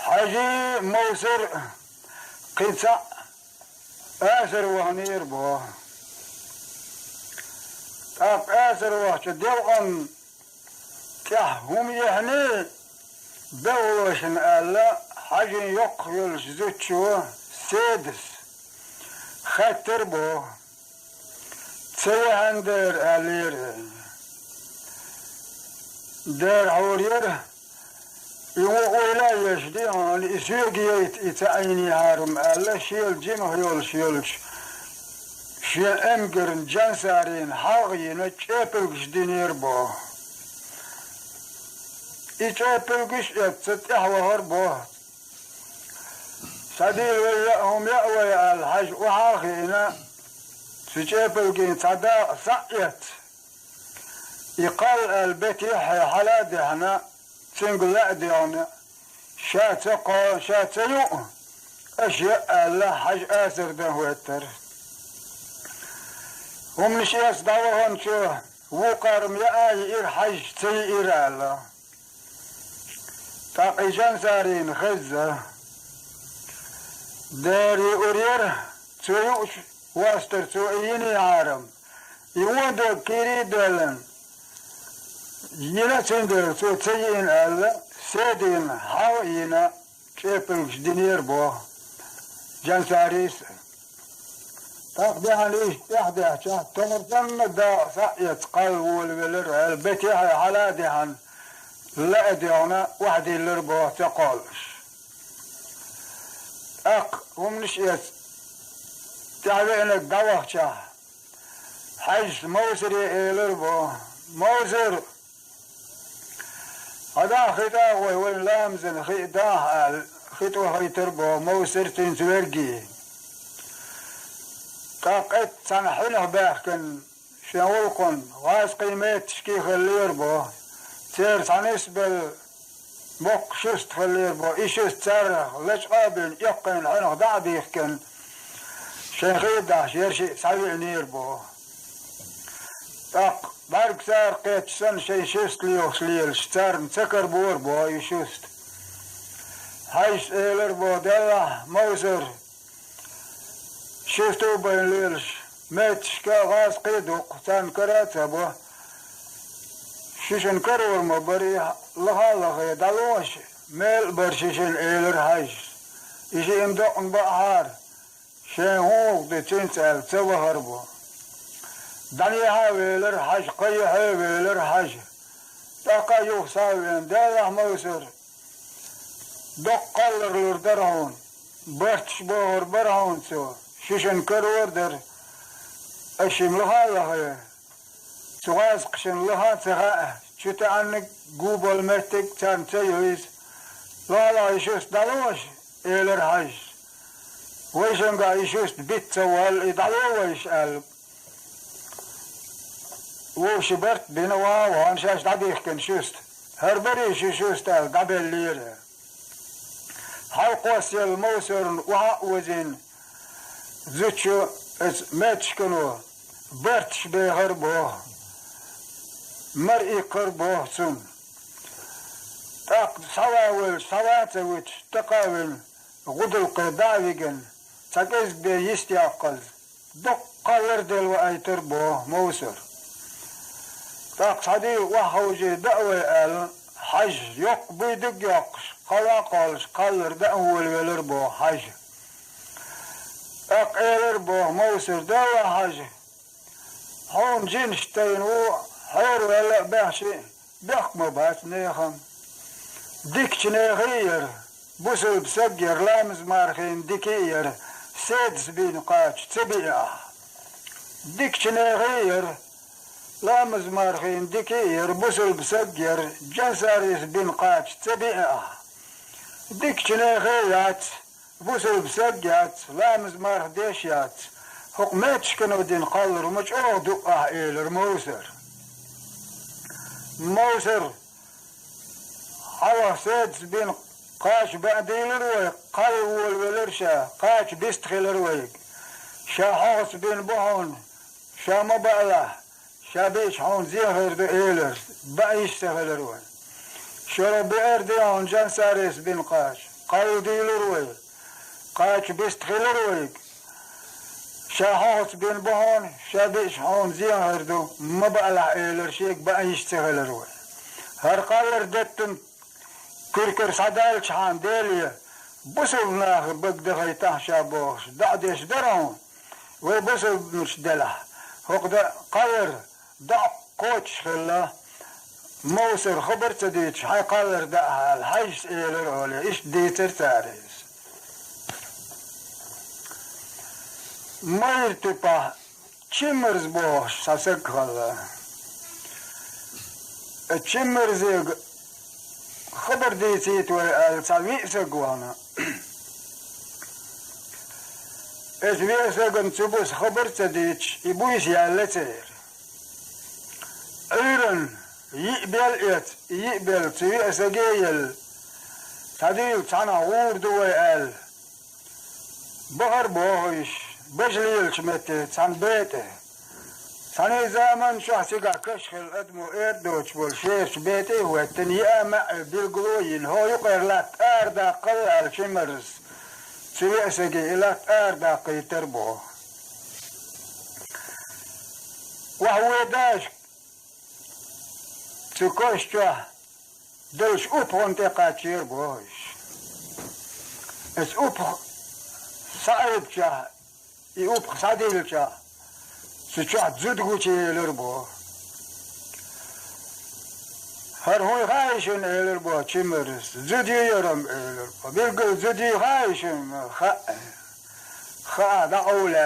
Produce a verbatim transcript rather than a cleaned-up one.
Хьажи Мовсар кхин цхьаъ асар ваханера боху. ТӀаккха асар вахча делкъан тӀехь хӀума яхьний, бегӀлошна аьлла, Хьажин йоккха йолчу зудчо Седас хаьттира боху. Ца яхьана дера аьллера. Дера хьур яра, и вон ойла а еш ди хьуна, и соьга яйта и ца Ӏийне хьарам аьлла, шел жимах йолуш йолчу шен эмгарна Жансарина хьагӀ а йина, чӀепалгаш динера боху. И чӀепалгаш а эцна тӀаьхьа вахара боху. Схьадийла вай яа хӀума яа вай аьлла, Хьажа охьа а хиъна, цу чӀепалгина цхьа дакъа схьа а эцна, и кхалла аьлла бетехье хьала а даьхьна, цуьнга лаа а доьгӀна, ша ца кхо, ша ца юкъа, аша яа аьлла, Хьажа асар дан хӀоьттара. ХӀуманаш эцна дӀаваханчо вукхарма яа йиира, Хьажа ца йиира аьлла. ТӀаккха и Жансарина хезна, дера юур яра, цо юучу вастара цо и йиний хьарам, и вон дог кийрий а доьллина, йина цуьнан дера цо ца йиъна аьлла, Седина хьагӀ а йина, чӀепалгаш динера боху Жансарис. ТӀаккха даьхьна иштта тӀаьхьа даьхча, тохар санна дакъа схьа а эцна кхалла волавелира аьлла, бетехье хьала а даьхьна, лаа а доьгӀна, охьадиллира боху ца кхоллуш. ТӀаккха хӀуманаш эцна тӀаьхьа веанарг дӀавахчахь, Хьажас Мовсаре элира боху: «Мовсар, хьо даха хи тӀа а гӀой, вайн ламазан хи а даха», — аьлла, хи тӀе вахийтира боху Мовсар цуьнца верг а. ТӀаккха эцца цхьана хьуьнах баьхкина, шен гӀуллакхана гӀазкхийн метташка а хиллера боху. Церан цхьа нисбелла боккха шуьста хиллера боху. И шуьста царах лачкъа а бина, эккхийна хьуьнах дӀа а бихкина, шайн хи а дахьаш, ерш а схьавеанера боху. ТӀаккха бӀаьрг цара кхетча санна, шайн шуьста лоьхуш лелаш, царна ца карабора боху и шуьста. Хьажас элира боху: «Деллахь, Мовсар, шуьста а байна лелаш, метташка а гӀазкхий а дукха, царна кара а ца бо. Шуьшинна карор ма бара, и лаха а лахе, дӀало аша, мел а бара шуьшинна», — элира Хьажас. И шиъ-м докъана баахьара, шайн хӀун гӀуллакх ду цуьнца аьлла, ца вахара боху. ДӀанехьа а велира Хьажа, кхайоьхьа а велира Хьажа. ТӀаккха а юха схьа а веана: «Деллахь, Мовсар, доккха кхаллар лур дара хьуна, барташ бохур бара хьуна цо, шуьшинна карор дара, аша-м лаха а лахе, цу гӀазкхашна лаха а ца хаьа, чу таьӀанниг, гу болу меттиг царна ца йойза. Лахалахь, и шуьста дӀало аша», — элира Хьажас. «Вайшинга и шуьста бита ца волла, и дӀало вайша», — аьлла, вовшийн барт бина, ваха а вахана, шаьш дӀабихкина шуьста. «ХӀара барий шун шуьста?» — аьлла, дӀабеллера. Хьалкхоссаелла Мовсарна охьа а озийна, зудчо, оцу метташкано барташ бехара боху, мара иккхара боху цунна. ТӀаккха схьаван воьлча, схьаван а ца вуьтуш, такха а вина, гӀудалкхе дӀа а вигина, цхьа кӀезиг бен йистъяккхаза, доккха кхаллар а делла ваийтира боху Мовсар. ТӀаккха цхьа дийла охьаховший даа вай аьлла, Хьажа йоккха буй диг а йоккхуш, кхалла а кхоллуш, кхаллар даа волавелира боху Хьажа. ТӀаккха элира боху Мовсар: «Деллахь, Хьажа, хьуна жинаш тайна ву, хьераваьлла, ваьлла а баьхча, бехк ма бац нехан. Дикачу нехан а яра, бусалба саг а яра, ламаз-мархийн дика а яра, седас бина кхача ца биъна ахьа. Дикачу нехан а яра, ламаз-мархийн дика а яра, бусалба саг а яра, Жансарис бина кхача ца биъна ахьа. Дикачу нехан а яц, бусалба саг а яц, ламаз-марха деш а яц, хӀокху метташкано дина кхаллар ма чӀогӀа ду ахьа», — элира Мовсар. Мовсар: «Хьалха седас бина кхача баа дийлира вай, кхалла волавелира ша, кхача бист хилира вайга. Ша хьогӀаца бина бу хьуна, ша ма баалахь, ша биъча хьуна зен хир ду», — элира. Баа йиш ца хилира вай. Шура биъар ди хьуна Жансарис бина кхача. кхайла дийлар вай, кхача бист хилар вайга. Ша хьоца бина ба хьона, ша биъча хьона зен хир ду, ма баалахь, элира шега, баа йиш ца хилар вай. ХӀара кхаллар деттан куьркара схьадаьлча хьан Деле, бусалба наха бага дахайтахьа ша бохуш, доӀа деш дара хьуна, вай бусалбанаш делахь. ХӀокху да кхаллар доӀа кхочуш хилла, Мовсар хабар ца дийцаш, хьайн кхаллар даа хьала, хьажа элира оле, иштта дийцар цара иза. Майра тупахь Чимарз бохуш цхьа саг хилла. Чимарзега хабар дийцийта вай аьлла, цхьа виъ саг вахана. Иза виъ сагана цу буса хабар ца дийцаш, и буйса яьлла церан. Ӏуьйранна йиъ бел эца, и йиъ бел цу виъ саге елла, цхьадийла цхьанхьа гӀур ду вай аьлла, бахара бохуш, бажа лелачу метте цхьана бетӀе. Цхьана заман чохь цигахь каш хилла адамо эр доцуш болу шерачу бетӀе а хӀоьттина, еа маьӀӀе билгало а йина, хӀо юкъара латта арадаккхал аьлла, Чимарзас цу веа саге и латта арадаккхийтар боху. Ваха вай дашка цу каш чохь Деллачу упханна тӀе кхаччера бохуш. Иза упха схьаайбичахь, и упха схьадилличахь, цу чохь зуда гучуелира боху. ХӀара хӀун хаьа шуна, элира боху Чимарзас. Зуда ю хӀара-м, элира боху. Билггал зуда ю хаьа шуна? Хаьа. Хаа, дӀакъовла.